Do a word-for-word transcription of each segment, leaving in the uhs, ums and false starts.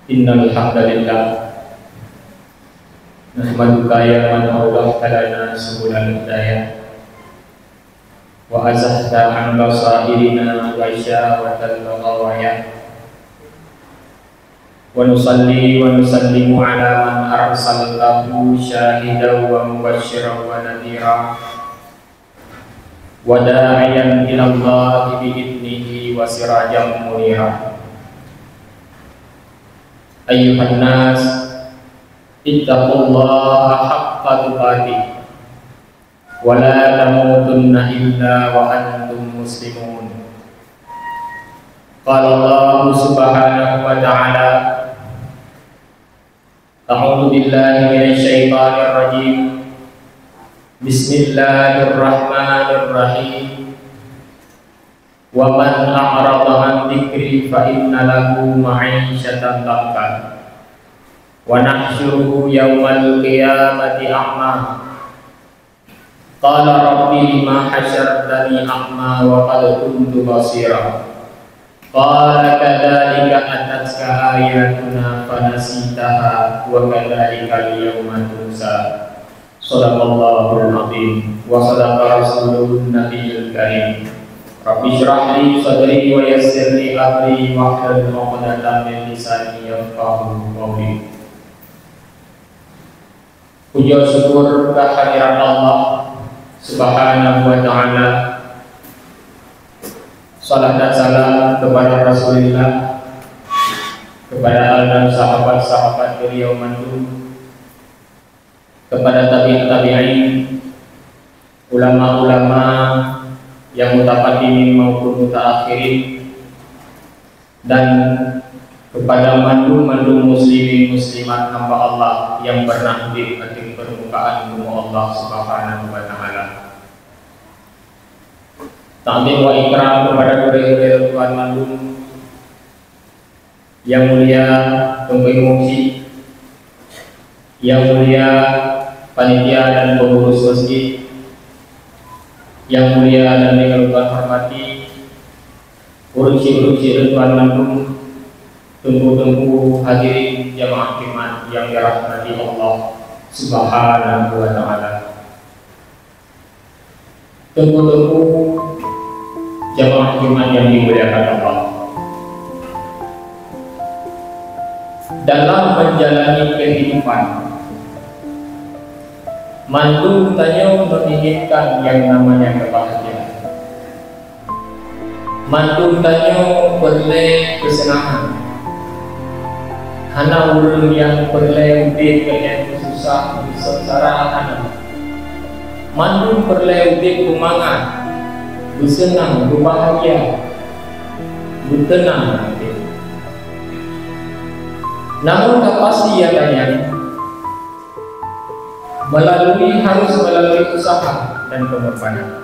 Innal hamdalillah. Nahmaduka ya man awdahtana subulal hidayah wa azahta an basairina wa syawatal ghawayah. Wa nusalli wa nusallimu ala man arsaltahu syahidan wa mubasyiran wa nadhira wa da'iyan ilallahi bi idnihi wa sirajan munira. Ayyuhan nas, ittaqullaha haqqa tuqatih wa la tamutunna illa wa antum muslimun. Qala Allahu subhanahu wa ta'ala, a'udzu billahi minasy syaithanir rajim. Bismillahirrahmanirrahim. Wa man a'rada an dzikri fa inna lahu ma'isyatan dhanka. Wa nahsyuruhu yaumal qiyamati a'ma. Qala rabbi lima hasyartani a'ma wa qad kuntu basira. Qala kadzalika atatka ayatuna fanasitaha wa kadzalikal yauma tunsa. Shadaqallahul azim wa shadaqa rasuluhun nabiyul karim. Rabbi shrah li sadri wa yassir li amri wahlul 'uqdatam min lisani yafqahu qawli. Puja syukur kehadirat Allah Subhanahu wa Ta'ala. Salat dan salam kepada Rasulullah, kepada al dan sahabat-sahabat beliau mandum, kepada tabi'ut tabi'in, ulama-ulama yang mutaqaddimin maupun mutaakhirin, dan kepada mandum-mandum muslimin muslimat hamba Allah yang pernah hidup di permukaan bumi Allah Subhanahu wa Ta'ala. Takzim wa ikram kepada gurée-gurée Tuhan mandum, yang mulia Teungku Imum Syik, yang mulia panitia dan pengurus masjid, yang mulia dan yang Tuhan hormati, ureuëng syik-ureuëng syik Tuhan mandum, teungku-teungku hadirin jamaah Jumat yang dirahmati Allah Subhanahu wa Ta'ala. Teungku-teungku jamaah Jumat yang dimuliakan Allah. Dalam menjalani kehidupan, mandum tanyoe menginginkan yang namanya kebahagiaan. Mandum tanyoe peureulée keuseunangan. Hana ureuëng nyang peureulée udeb keu nyang susah, seungsara, hana. Mandum peureulée udeb beumangat, beuseunang, beubahgia, beuteunang até. Namun ka pasti nyata nyan, melalui, harus melalui usaha dan pengorbanan.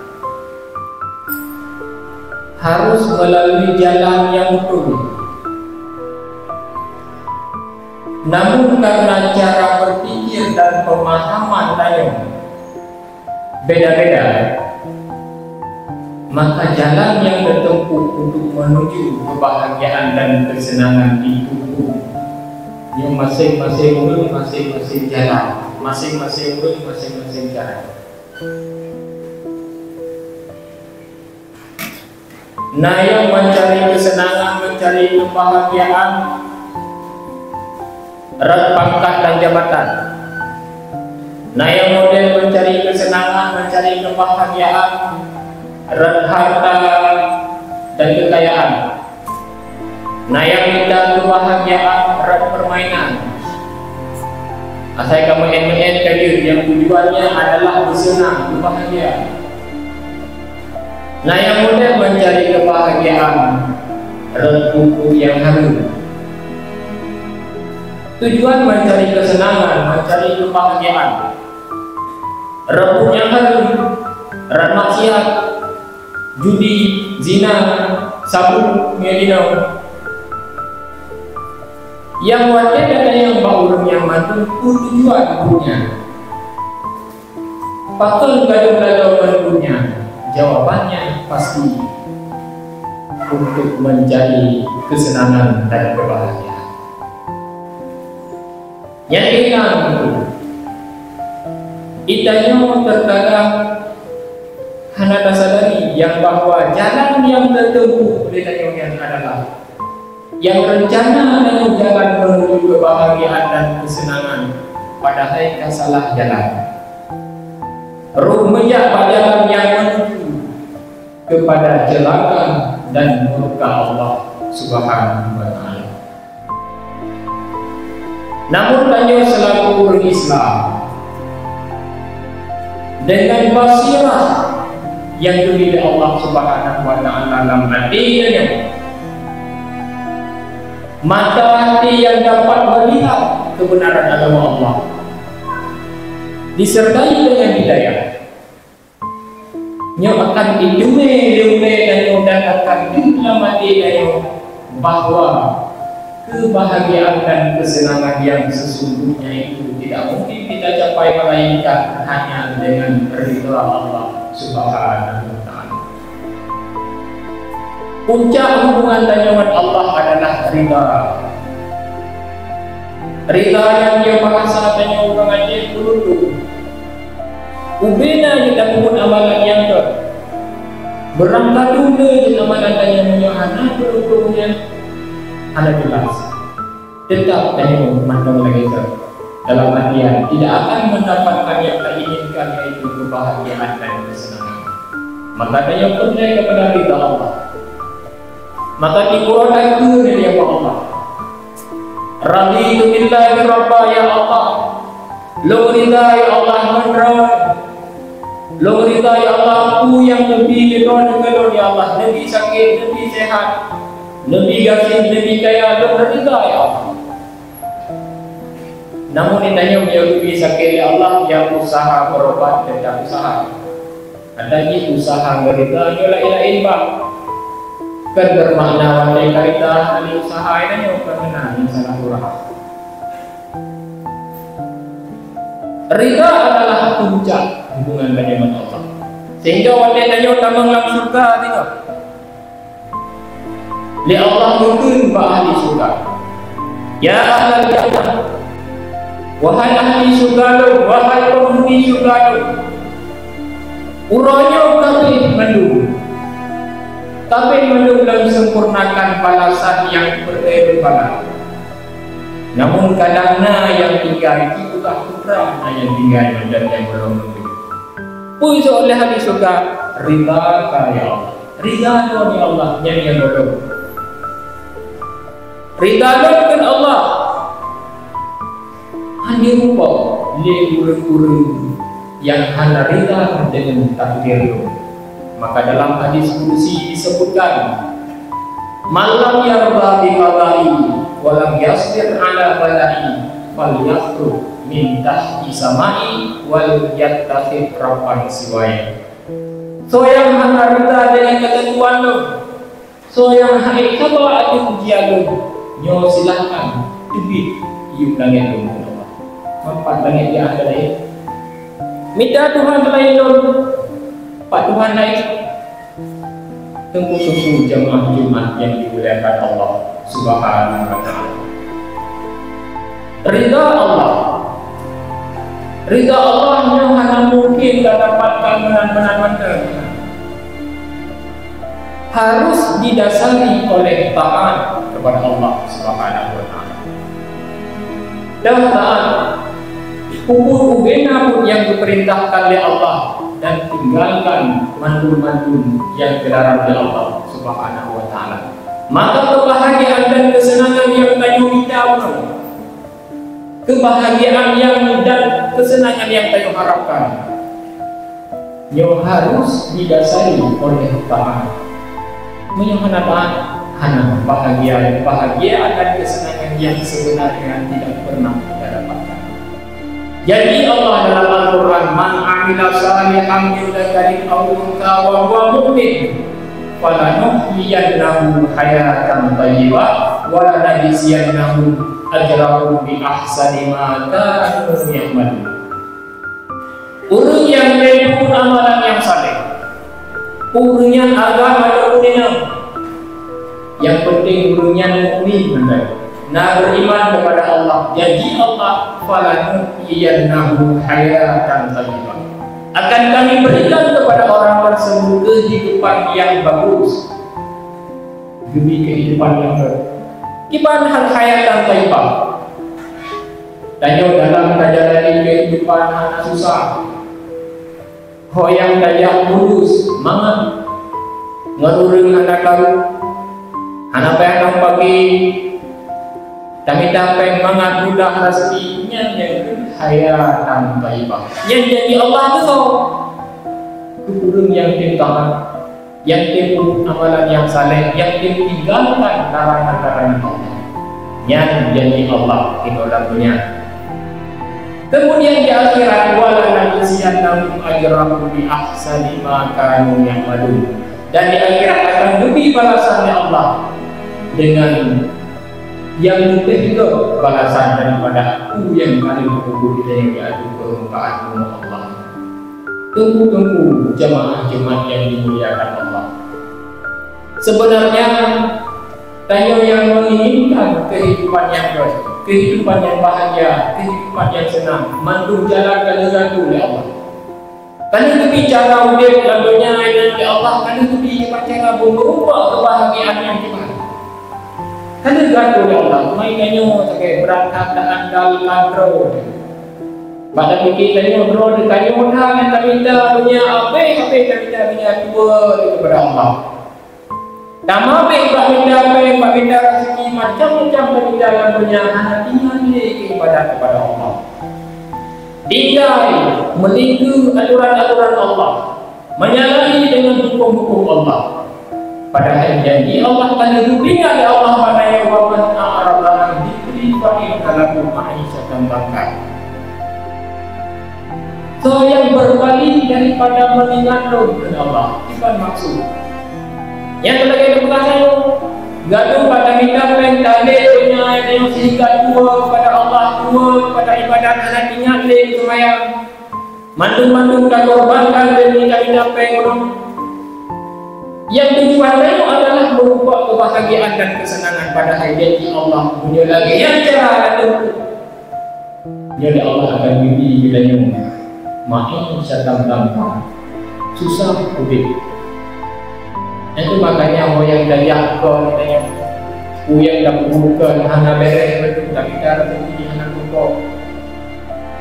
Harus melalui jalan yang betul. Namun karena cara berpikir dan pemahaman tanyoe beda-beda, maka jalan yang ditempuh untuk menuju kebahagiaan dan kesenangan itu pun, nyoe masing-masing ureuëng masing-masing jalan, masing-masing ureuëng masing-masing jalan. Na nyang mencari kesenangan, mencari kebahagiaan rot pangkat dan jabatan. Na nyang model mencari kesenangan, mencari kebahagiaan rot harta dan kekayaan. Na nyang mita kebahagiaan rot permainan. Asai ka meu'en-meu'en ka jeuet, nyang tujuannya adalah beuseunang, beubahagia. Na nyang model mencari kebahagiaan rot buku nyang hareuem. Tujuan mencari kesenangan, mencari kebahagiaan rot buku nyang hareuem, rot maksiat, judi, zina, sabu, ngieng inoe. Nyang watée gata nyang bak ureuëng nyang mandum peue tujuan buku nyan? Pakon gadôh-gadôh mandum nyan? Jawabannya pasti untuk mencari kesenangan dan kebahagiaan. Nyang keenam, geutanyoe terkadang hana tasadari nyang bahwa jalan nyang teutempuh lé tanyoe nyan adalah nyang reuncana tanyoe jalan menuju keubahgiaan dan keuseunangan, padahai ka salah jalan. Roh meujak bak jalan nyang menuju keupada ceulaka dan murka Allah Subhanahu wa Ta'ala. Namun tanyoe seulaku ureuëng Islam, deungon basirah nyang geubri lé Allah Subhanahu wa Ta'ala lam até tanyoe, mata até nyang dapat meulihat keubeunaran agama Allah, diseurtai deungon hidayah, nyoe akan jiteumé lé ulée tanyoe dan akan jeuet lam até tanyoe bahwa keubahgiaan dan keuseunangan nyang seusungguhnya itu tidak mungkin kita capai melainkan hanya dengan ridha Allah Subhanahu wa Ta'ala. Puncak hubungan tanyoe ngon Allah adalah ridha. Ridha nyang jibahasa tanyoe ureuëng Aceh peulutô. Ubena jeuet tapeubuet amalan nyang gét. Beurangkapeue jeuet amalan tanyoe meunyoe hana peulutô nyan hana jeulaih. Teutap tanyoe mantong lagée nyan. Dalam artian, tidak akan mendapatkan yang tainginkan, yaitu keubahgiaan dan keuseunangan. Maka tanyoe peureulée keupada ridha Allah. Maka tikurot akhé lé Allah. Raditu billahi rabba, ya Allah. Lôn ridha, ya Allah, ngon Droe. Lôn ridha, ya Allah, peue nyang neubi lé Droe keu lôn, ya Allah. Neubi sakét, neubi seuhat, neubi gaséh, neubi kaya, lôn ridha, ya Allah. Namun, tanyoe meunyoe geubri sakét lé Allah, nyang useuha beurobat teutap useuha. Ata jih useuha ngon ridha nyoe laén-laén bah. Kon beumakna watée ka ridha hana useuha, tanyoe kon meunan nyang salah uroe. Ridha adalah puncak hubungan tanyoe ngon Allah. Sehingga watée tanyoe tamong lam syeuruga, tanyoe lé Allah geukheun bak ahli syeuruga, "Ya ahlal jannah, wahai ahli syeuruga lôn, wahai penghuni syeuruga lôn, uroe nyoe ka abéh mandum, ka abéh mandum lôn sempurnakan balasan nyang peureulée lôn balas. Namun kadang na nyang tinggai, sipeugah putra na nyang tinggai mantong nyang gohlom lôn." Peue jaweueb lé ahli syeuruga? "Ridha ka, ya Allah." Ridha lôn, ya Allah, nyan nyang gohlom. Ridha lôn keu Allah. Hana rupa lé ureuëng-ureuëng nyang hana ridha deungon takdir lôn. Maka dalam hadis kudusi disebutkan, "Man lam yarda bi qadai wa lam yasbir ala balai, falyakhrud min tahti samai wal yattakhid rabban siwai." Soe nyang hana ridha deungon keutentuan lôn, soe nyang hana saba ateueh ujian lôn, nyoe silahkan teubiet yup langét lôn. Meupat langét nyang hana laén. Mita Tuhan laén lôn, pat Tuhan laén. Teungku-teungku jamaah Jumat nyang dimuliakan Allah Subhanahu wa Ta'ala. Ridha Allah. Ridha Allah nyoe hana mungkin tadapatkan meunan-meunan mantong. Harus didasari oleh taat kepada Allah Subhanahu wa Ta'ala. Dan taat, peubuet ubena buet nyang geupeurintahkan lé Allah dan tinggalkan mandum-mandum nyang geularang lé Allah Subhanahu wa Ta'ala. Maka keubahgiaan dan keuseunangan nyang tanyoe mita uroe, keubahgiaan nyang dan keuseunangan nyang tanyoe harapkan, nyoe harus didasari oleh taat. Meunyoe hana taat, hana bahagia, bahagia dan keuseunangan nyang seubeunarnya tidak pernah kita dapatkan. Janji Allah dalam Al-Quran, "Man amila salihan min dzakarin aw untha wa huwa mu'min, falanuhyiyannahu hayatan thayyibah, wa lanajziyannahum ajrahum bi ahsani ma kanu ya'malun." Ureuëng nyang lé peubuet amalan nyang saleh, ureuëng nyan agam ataupun inong, nyang penting ureuëng nyan mukmin mantong. Na beriman kepada Allah, janji Allah, "Falanuhyiyannahu hayatan thayyibah." Akan Kami berikan kepada orang tersebut kehidupan yang bagus. Demi kehidupan yang baik. Kiban hal hayatan thayyibah. Tanyoe dalam tajalani kehidupan hana susah. Ho nyang tajak mulus mangat ngon ureueng hana karu, hana payah nang pagi, tamita péng mangat mudah raseuki, nyan nyang keuh hayatan thayyibah. Nyan janji Allah keu soe? Keu ureueng nyang tem taat, nyang tem peubuet amalan nyang saleh, nyang tem tinggalkan larangan-larangan Allah. Nyan janji Allah keu ureueng nyan. Kemudian di akhirat, "Wa lanajziyannahum ajrahum bi ahsani ma kanu ya'malun." Dan di akhirat akan geubri balasan lé Allah dengan nyang leubeh gét balasan daripada peue nyang ka lheueh geupeugah di ateueh peurmukaan bumoe Allah. Teungku-teungku jamaah Jumat nyang dimuliakan Allah. Sebenarnya, tanyoe nyang menginginkan kehidupan nyang baik, kehidupan nyang bahagia, kehidupan nyang senang, mandum jalan ka lheueh geuatur lé Allah. Ka lheueh geubri cara udeb lam donya nyan lé Allah, ka lheueh geubri kiban cara beumeurumpok keubahagiaan nyang kiban. Ka lheueh geuatur lé Allah, meunan tanyoe sagai beurangkat taandalkan droe. Bak tapike tanyoe droe tanyoe na nyang tamita donya, abéh-abéh tamita donya, tuwoe keupada Allah. Tamabéh bak mita péng, bak mita raseuki, macam-macam tamita lam donya, hana tinggai lé keu ibadat keupada Allah. Tinggai meulingkue atoran-atoran Allah, menyalahi dengan huköm-huköm Allah. Padahai janji Allah ka lheueh geupeuingat lé Allah bak nyan, "Wa man a'rada an dzikri fa inna lahu ma'isyatan dhanka." Soe nyang beupalieng daripada meuingat Lôn, kheun Allah, kiban maksud? Nyang lagée geupeugah nyoe, gadoh bak tamita péng, talét donya nyoe sehingga tuwoe keupada Allah, tuwoe keupada ibadat, hana ingat lé seumayang. Mandum-mandum takorbankan demi tamita péng nyoe. Nyang tujuan nyoe adalah meurumpok keubahagiaan dan keuseunangan, padahai janji Allah meunyoe lagée nyan cara geutanyoe. Nyoe lé Allah akan geubri geutanyoe ma'isyatan dhanka, susah udeb. Nyan kheueh makajih ho nyang tajak kon geutanyoe, peue nyang tapeubuet kon hana béréh, beutôi tamita raseuki hana peurumpok,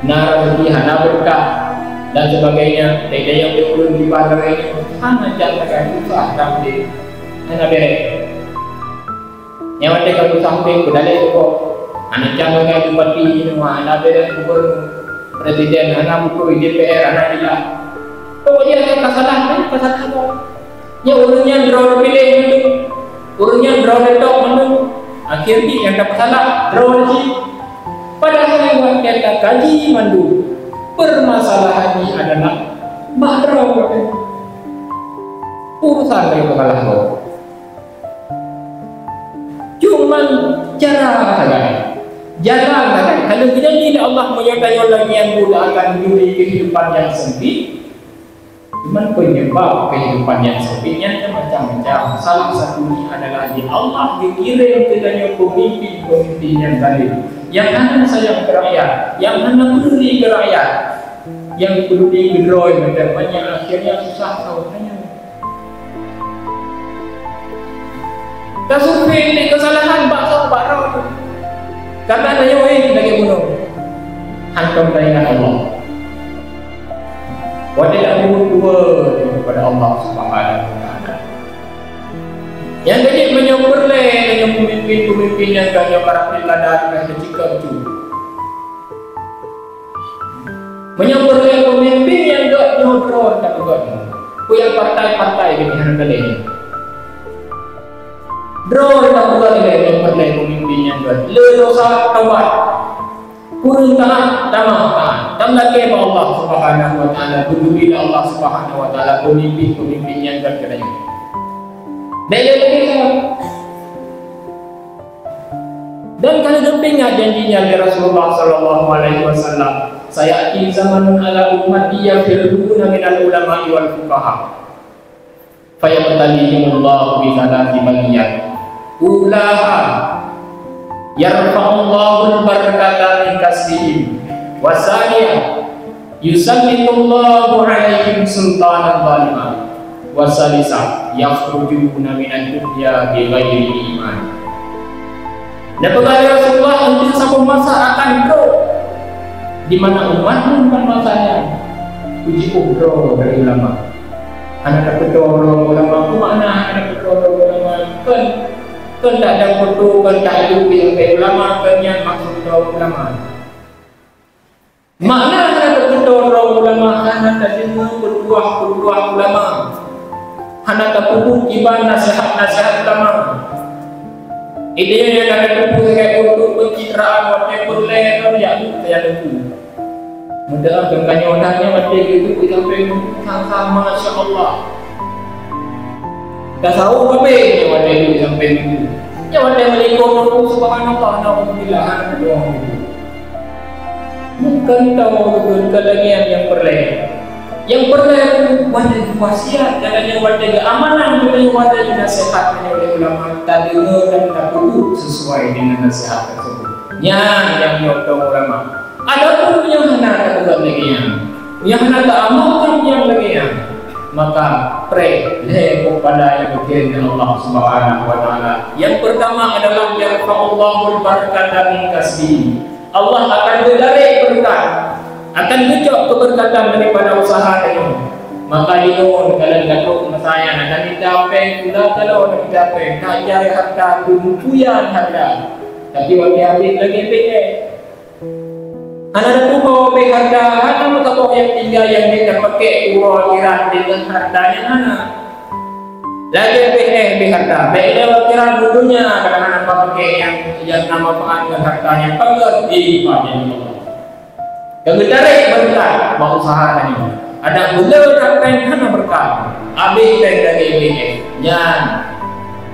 na raseuki hana beureukat dan sebagainya. Dayang ureueng di bandar nyoe hana jak sagai, susah that udeb, hana béréh. Nyang watée ka susah udeb, beudaleh pokok. Hana cam sagai bupati, hana béréh gubernur, presiden, hana beutôi, D P R, hana jeulaih. Pokok jih ka salah, ka salah. Nyoe ureueng nyan droe piléh mandum, ureueng nyan droe tôb mandum, akhé jih nyang tapeusalah droe jih. Padahai watée takaji mandum, peumasalahan jih adalah bak droe. Urusan dari kepala droe. Cuman cara sagai, jalan sagai. Kalau geujanji lé Allah, meunyoe tanyoe lagée nyan, budak akan geubri kehidupan nyang sempit. Cuman penyebab kehidupan nyang sempit nyan kan macam-macam. Salah satu jih adalah di Allah geukirém keu tanyoe pemimpin-pemimpin nyang zalim, nyang hana sayang keu rakyat, nyang hana peduli keu rakyat, nyang peduli keu droe mantong, banyak akhirnya susah saboh tanyoe. Tasurvei di kesalahan bak soe, bak droe tu. Karena tanyoe lagée bunoe, hantom taingat Allah. Watée tapeue dua daripada Allah Subhanahu wa Taala. Nyang keuneuk meunyoe peureulée tanyoe peumimpin-peumimpin nyang ka nyoe karab pilkada, ka teucikap ju. Meunyoe peureulée peumimpin nyang gét nyoe droe tapeugét nyoe, peue nyang partai-partai keuneuk hana keuneuk. Droe tapeugét lé nyoe peureulée peumimpin nyang gét. Le dosa taubat. Kureueng taát, tamah taát. Tam lakée bak Allah Subhanahu wa Taala, beugeubri lé Allah Subhanahu wa Taala peumimpin-peumimpin nyang gét keu tanyoe. Bék lé lagée nyan. Dan ka lheueh geupeuingat janji nyan lé Rasulullah sallallahu alaihi wasallam, "Sayati zamanun ala ummati yafirruna minal ulama'i wal fuqaha, fayabtalihimullahu bi tsalatsi baliyat. Ulaha, Yarfa'ullahul barakata min kasbihim. Wasaniyah, yusallitullahu alaihim sultanan zalima. Wasalisa, yakhrujuna minad dunya bighairi iman. Dan peugah lé Rasulullah, "Untuk saboh masa akan trok di mana umat lôn ban masa nyan kujiôh droe dari ulama." Hana tapeutoe droe ulama, peue makna hana tapeutoe droe ulama? Kon, kon tak ada foto, kon tak ada sampai ulama, kon nyan maksud droe ulama. Makna hana tapeutoe droe ulama, hana tadeungoe peutuah-peutuah ulama. Hana tapeubuet kiban nasihat-nasihat ulama. Idéh nyang ka teupeue lagèe untuk pencitraan watèe peureulèe ngon jak buet keu nyang teungku. Mudah-mudahan tanyoe dan nyan watèe geuteupeue sampai sama, masya Allah. Tasawuf habéh nyan watèe geuteupeue sampai minggu. Nyan watèe meulikot, subhanallah, naudzubillah, hana meudoa. Bukan tahu, bukan lagèe nyang peureulèe. Nyang peureulèe watèe wasiat, dan nyang watèe geuamanah, dan nyang watèe nasihat oleh ulama, tadeungoe dan tapeubuet sesuai dengan nasihat tersebut. Nyan nyang nyoe ulama. Adapun nyang hana tapeugah lagèe nyan, nyang hana taamalkan nyang lagèe nyan, maka preh lhèe buet pahala nyang geukheun lé Allah Subhanahu wa Taala. Yang pertama adalah yarfa'ullahul barakata min kasbihi. Allah akan geutarek beureukat, akan geucok keubeureukat daripada usaha tanyoe. Maka jinoe dalam gatot masa nyan akan mita péng, pula taloe akan mita péng, tajak hareuta, peumeupuyan hareuta. Tapi watèe habéh lagèe péng, eh. Hana tatuho bèk hareuta, hana meusaboh nyang tinggai nyang jeuet tapakèk uroe akhirat deungon hareuta nyan hana. Lagèe bèk éh bèk hareuta, bèk lewat pikiran dunia kadang hana tapakèk nyang, nyang na manfaat ngon hareuta nyan, pakat diimpah nyan Allah. Ka geutarek beureukat bak usaha tanyoe. Adak buleuen that péng hana beureukat, habéh péng lagèe bèk éh. Nyan,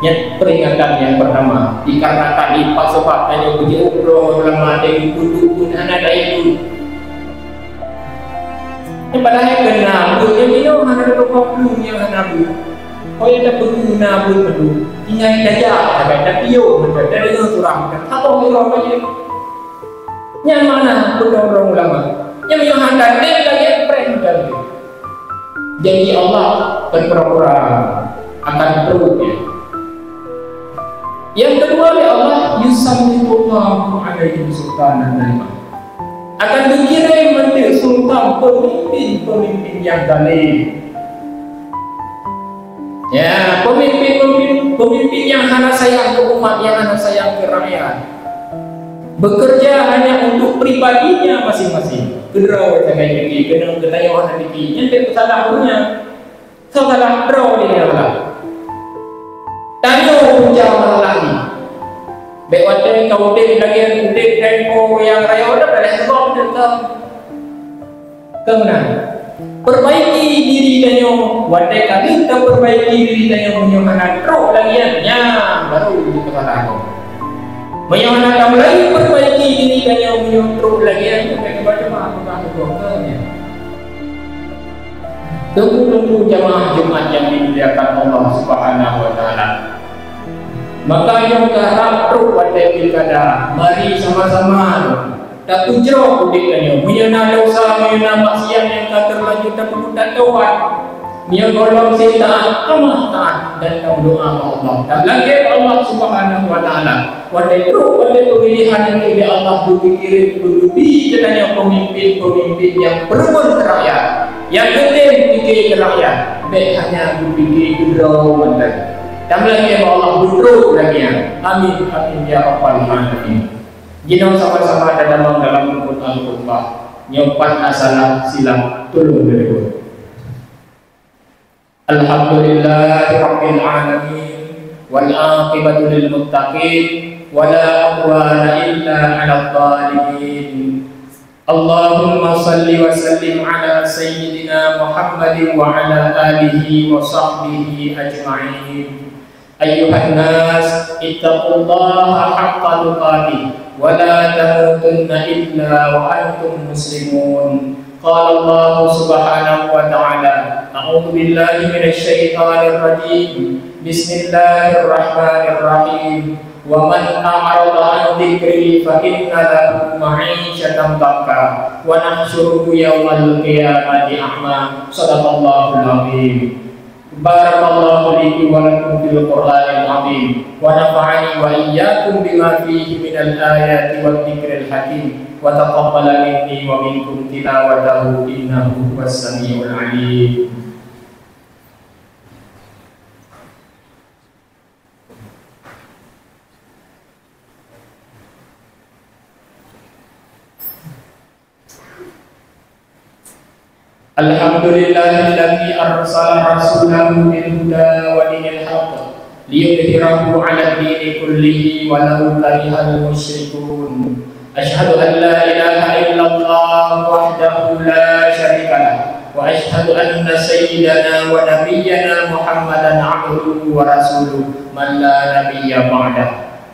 nyan peringatan nyang pertama. Dikarenakan ipat sabab tanyoe beujiôh droe ulama, ada yang duduk pun hana daya duduk. Nyan padahai keu na buet nyang miyueb hana teupeue peue nyang hana buet. Ho nyang tapeuguna buet meudum, tinggai tajak sagai tapiôh meunan, tadeungoe surah meunan, saboh uroe saja. Nyan makna peudong-dong ulama. Nyang miyueb hana tem lagèe preh meunan. Janji Allah kon pura-pura, akan trok nyan. Yang kedua, lé Allah, yusallitullahu alaihim sultanan zalima. Akan geukirém meuntèk sultan, peumimpin-peumimpin nyang zalim. Ya, peumimpin-peumimpin, peumimpin nyang hana sayang keu umat, nyang hana sayang keu rakyat. Bekerja hanya untuk pribadinya masing-masing. Keudroe sagai pike, keunong keu tanyoe hana pike, nyan peusalah ureueng nyan. Soe salah? Droe nyang salah. Tanyoe punca masalah nyan. Bèk watèe ka udép lagèe udép tempo nyang rayeuk, udah pada sebab udép ka. Keunan, perbaiki diri tanyoe. Watèe ka lheueh taperbaiki diri tanyoe, meunyoe hana trok lagèe nyan, nyan baru jeuet keu salah. Meunyoe hana tamulai perbaiki diri tanyoe, meunyoe trok lagèe nyan, sampai cuba-cuba peugah keu droe nyan. Teungku-teungku jamaah Jumat nyang dimuliakan Allah Subhanahu wa Taala. Maka nyoe ka rab trok watèe pilkada, mari sama-sama tapeujroh udép tanyoe. Meunyoe na desya, meunyoe na maksiat nyang ka teulanjur tapeubuet, tataubat. Meunyoe gohlom sép taat, tamah taat dan tameudoa bak Allah. Tameulakèe bak Allah Subhanahu wa Taala. Watèe trok, watèe peumilihan nyan lé Allah, beupikir, beuteubi geutanyoe peumimpin-peumimpin nyang peurumoh keu rakyat, nyang geutem pike keu rakyat, bèk hanya beupike keu droe mantong. Tameulakèe bak Allah beutrok lagèe nyan. Amin, amin, ya rabbal alamin. Jinoe sama-sama tatamong dalam rukun al-khutbah. Nyoe pat asalah silap, tulông leuleubot. Alhamdulillahirabbil alamin, wal aqibatu lil muttaqin, wala udwana illa 'alal zalimin. Allahumma shalli wa sallim 'ala sayyidina Muhammadin wa 'ala alihi wa sahbihi ajma'in. Ayyuhan nas, ittaqullaha haqqa tuqatih, wa la tamutunna illa wa antum muslimun. Qala Allahu subhanahu wa ta'ala, a'udzu billahi minasy syaithanir rajim. Bismillahirrahmanirrahim. ومن أعرض عن ذكري فإن له معيشة ضنكا ونحشره يوم القيامة أعمى. صدق الله العظيم. بارك الله لي ولكم في القرآن العظيم، ونفعني وإياكم بما فيه من الآيات والذكر الحكيم، وتقبل مني ومنكم تلاوته إنه هو السميع العليم. الحمد لله الذي أرسل رسوله بالهدى ودين الحق ليظهره على الدين كله ولو كره المشركون. أشهد أن لا إله إلا الله وحده لا شريك له، وأشهد أن سيدنا ونبينا محمدا عبده ورسوله من لا نبي بعده.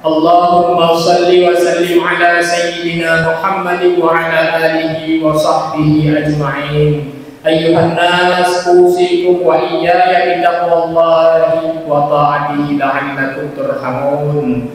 اللهم صل وسلم على سيدنا محمد وعلى آله وصحبه أجمعين. أيها الناس، أوصيكم وإياي بتقوى الله وطاعته لعلكم ترحمون.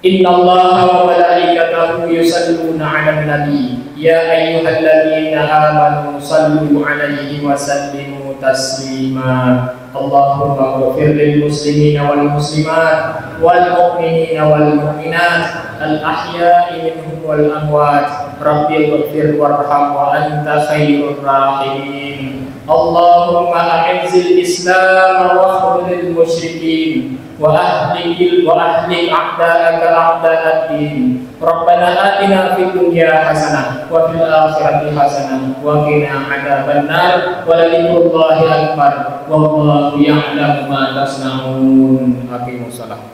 إن الله وملائكته يصلون على النبي، يا أيها الذين آمنوا صلوا عليه وسلموا تسليما. اللهم اغفر للمسلمين والمسلمات والمؤمنين والمؤمنات الأحياء منهم والأموات. رب اغفر وارحم وأنت خير الراحمين. اللهم أعز الإسلام واخذل المشركين وأهلك، وأهلك أعداءك أعداء الدين. ربنا آتنا في الدنيا حسنة وفي الآخرة حسنة وقنا عذاب النار. ولذكر الله أكبر. والله يعلم ما تصنعون. أقيموا الصلاة.